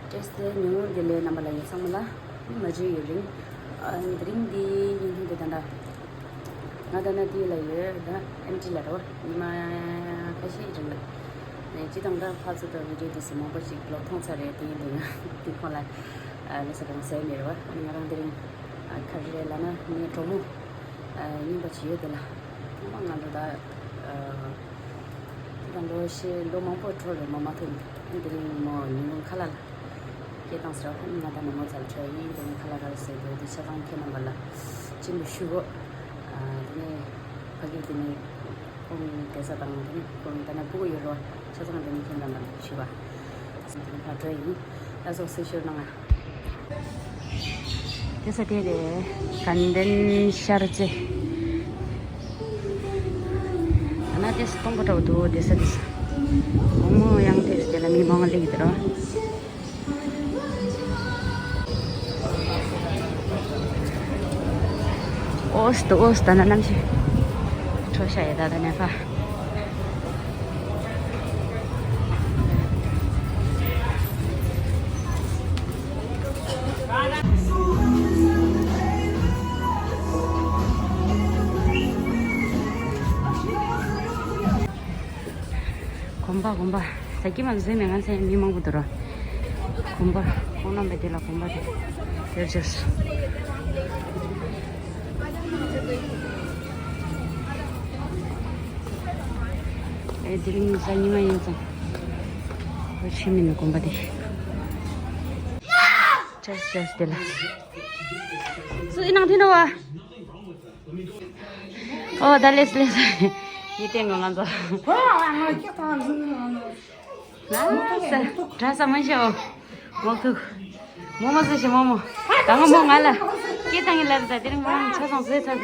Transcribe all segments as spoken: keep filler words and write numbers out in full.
བཀྲ་ཤིས་བདེ་ལེགས། ཉིན་མོ་བདེ་ལེགས། རྣམ་པ་ལྷན་རྒྱས་ཚང་མ་ལ། མ་བརྗེད་ཡུན་རིང་། ཨ། དེ་རིང་འདི་ཉིན་ཐུང་དེ་ད་ལྟ་ང་ད་ནི་དེ་ལ་ཡོད། ད་ཨེམ་ཊི་ལ་རོ། ཉི་མ་ཁ་ཤས་རིང་ལ་ནས་སྤྱི་བཏང་ད་ཕར་ཚུར་དུ་བི་ཌིའོ་དེ་ཚོ་མང་པོ་ཞིག་ལོག་མཐོང་ཚར་རེད། དེ་ཡིན་དུས་ང་དེ་ཁོང་ལ་ཨ་ལས་ས་གང་ཟེར་མེད་རེད་བ། ང་རང་དེ་རིང་ཨ་ག་རེ་རེད་ལབ་ན། ངའི་གྲོགས་མོ་ཨ་རྙིང་པ་ཅིག་ཡོད། དེ་ལ་ང་ང་ཚོ་ད་ཨ་དེ་ད་ལོ་ཤས་ལོ་མང་པོ་འགྲོ་རེད། མ་མ་ཐུག་དེ་རིང་མོ་ཉིན་གུང་ཁ་ལག་ལ་སྐད་བཏང་ཟེར་བ། ང་ད་ནི་མོ་ཚལ་ཁྲོད་ཡིན། དེ་ནས་ཁ་ལག་ག་རེ་ཟེར་དུས་དེ་ཆ་ཚང་ཁྱེད་རྣམ་པ་ལ་སྤྱན་འབུལ་ཞུ་གོ། ཨ་དེ་ནས་ཕ་གི་དེ་ནས་ཁོང་གི་བསྡད་ས་དང་དེ་ནས་ཁོང་གི་ད་ནི་སྤུ་གུ་ཡོད་རོགས། ཆ་ཚང་དེ་ནས་ཁྱེད་རྣམ་པ་ལ་ཞུ་བ། སེམས་ཁྲལ་ཡིན། ད་སོགས་སེ་ཤོར་གནང་ང་། དེ་ས་དེ་རེད། དགའ་ལྡན་ཤར་རྩེ། ཨ་ན་དེ་ས་སྟོང་པ་འདྲ་བོ་འདུག་དེ་ས་དེ་ས། མོག་མོག་ཡང་དེ་ས་དེ་ལ་མི་མང་ལེགས་དེ་རོ། ཨོ་སི་ཏོ་ཨོ་སི་ཏོ་ན་གནམ་གཤིས་འཕྲོ་ཤ་ཡ་ད་ད་ནས་ཕ། གོམ་པ་གོམ་པ། ས་ཀྱི་མ་གཟིམ་མེ་ང་ཚེ་མི་མང་པོ་འདུག་རོ། གོམ་པ་ཁོང་རྣམ་པའི་དེ་ལ་གོམ་པ་དེ་ཡོད་ཅེས། ཨེ་དེ་རིང་གཟའ་ཉི་མ་ཡིན་ཙང་། ཨོ་ཆི་མིན་ནི་གོམ་པ་དེ། ཅེས་ཅེས་དེ་ལ། སུ་ཡིན་ནང་དེ་ནོ་བ། ཨོ་ད་ལེས་ལེས། ཡིད་བརྟན་གོ་ང་ཚོ། ཨ་ས། གྲྭ་ས་མ་ཤོ། མོག་ཐུག་མོ་མོ་ཟེར་ཤི་མོ་མོ། ད་ང་མོ་ང་ལ། སྐད་བཏང་གི་ལབ་ད་དེ་རིང་མོ་ཆ་ཚང་བཟོས་ཚར་ད།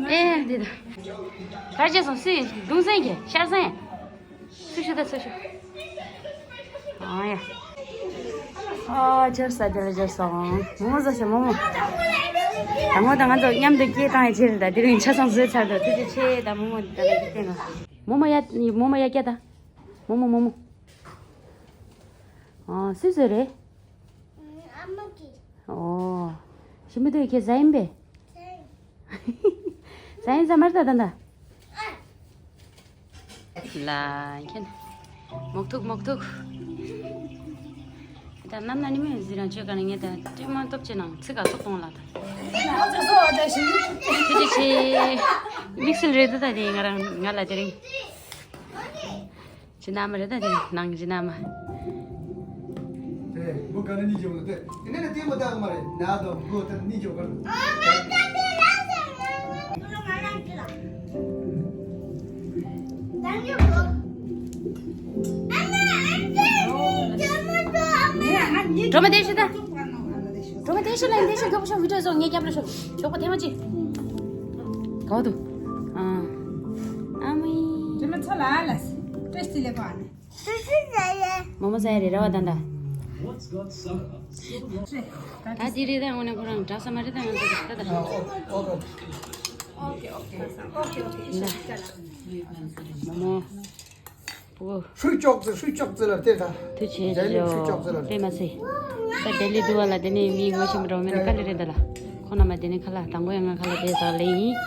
ཨེ་འདི་ད། གར་བྱས་སོང་སུས་གདུང་སེང་གི་ཤར་སེང་། སུ་ཤི་ད་སུ་ཤི། ཨ་ཡ། ཨ་ཇར་ས་ཇར་ཇར་སོང་། མོ་མོ་ཟ་ཤ་མོ་མོ། ད་ངོ་ད་ང་ཚོ་མཉམ་དུ་སྐད་བཏང་ཡ་ཆེ་རེད་ད། དེ་རིང་ཆ་ཚང་བཟོས་ཚར་འདུག་ཐུགས་རྗེ་ཆེ་ད་མོ་མོ་ད་ལ་གི་སྟེང་ང་། མོ་མོ་ཡ་མོ་མོ་ཡ་སྐྱ་ད། མོ་མོ་མོ་མོ། ཨ་སུས་བཟོས་རེད། ཨ་མ་གིས། ཨོ། ཞི་མི་དུས་ཁྱེད་ཟ་ཡིན་པས། ཟ་ཡིན། ཟ་ཡིན་ཟ་མར་ད་ད་ད། ལ་ཁྱེད། མོག་ཐུག་མོག་ཐུག་ད་ནམ་ན་ནི་མི་ཟི་རང་ཆོས་ག་ནས་ངས་ད་ཏྲི་མ་སྟོབས་ཆེ་ནང་ཚིག་ག་ཚོགས་གཏོང་ལ་ད། ཁྱེད་ཀྱི་ཆེ། དམིགས་བསལ་རེད་ད་ད་དེ་ང་རང་ང་ལ་དེ་རིང་། ཇི་ན་མ་རེད་ད་དེ་ནང་ཇི་ན་མ། དེ་མོ་ག་ནས་གཉིད་སྐྱོ་གི་དེ་དེ་ནས་ལྟད་མོ་ལྟ་གི་མ་རེད། ན་དང་མགོ་དེ་གཉིད་སྐྱོ་གར། གྲོ་མ་དེ་ཤི་ད། གྲོ་མ་དེ་ཤི་ལ་དེ་ཤི་ག་པོ་ཤོ་བི་ཏྲ་ཟོ་ངས་རྒྱབ་ལ་ཤོ་ཞོགས་པ་ཐེངས་མ་གཅིག་ག་བ་དུ། ཨ་མི། དེ་མ་ཚོ་ལ་ལ་སི་ཏྲེ་སི་ལེ་པ་ནི། མོ་མོ་ཟ་ཡ་རེད་ར་བ་ད་ད། ད་དེ་རེད་ད། འོ་ན་ཁོ་རང་འདྲ་ས་མ་རེད་ད། ང་ཚོ་ད་ད། ཨོ་ཀེ་ཨོ་ཀེ་ཨོ་ཀེ་ཨོ་ཀེ་ཨོ་ཀེ། མོ་མོ། པོ། ཧྲུལ་ཅོག་ཙི་ཧྲུལ་ཅོག་ཙི་ལ་དེ་ད། དུ་ཆེ་ཇ་ལི་ཧྲུལ་ཅོག་ཙི་ལ་དེ་མ་ཚེ། ད་དེ་ལི་དུ་བ་ལ་དེ་ནས་མི་ངོ་ཤེས་མི་འགྲོ་མེད་ན་དཀའ་ལས་རེད་ད་ལ། ཁོ་ན་མ་དེ་ནས་ཁ་ལ་དང་པོ་ཡང་ང་ཁ་ལ་དེ་ཟག་ལེ་ཡིན།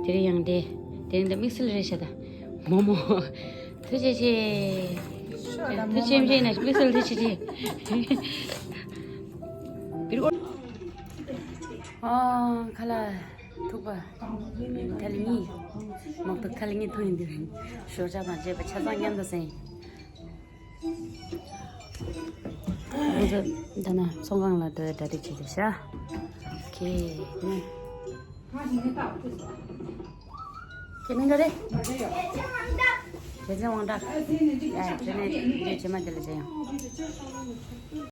དེ་རིང་ཡང་དེ། དེ་རིང་ད་དམིགས་བསལ་རེད་ཤ་ད། མོ་མོ། ཐུགས་རྗེ་ཆེ། ཐུགས་རྗེ་ཆེ་ན་དམིགས་བསལ་ཐུགས་རྗེ་ཆེ། ཨ་ཁ་ལ་ཐུག་པ། ཐལ་གཉིས། མོག་ཐུག་ཐལ་གཉིས་ཐོན་ཡིན་དེ་རིང་། ཞོགས་ཇ་དང་བཅས་པ་ཆ་ཚང་མཉམ་དུ་ཟས་ཡིན། ཁོ་ཚོ་ད་ན་ཚོང་ཁང་ལ་འགྲོ་ཡ་གྲ་སྒྲིག་བྱེད་དུ་ཤ། ཁེ་ནི། ཁྱེད་མིང་ག་རེད། རྒྱལ་མཚན་དབང་གྲགས། ཡ་དེ་ནས་རྒྱལ་ཕྱི་མ་དེ་ལ་ཟེར་ཡང་།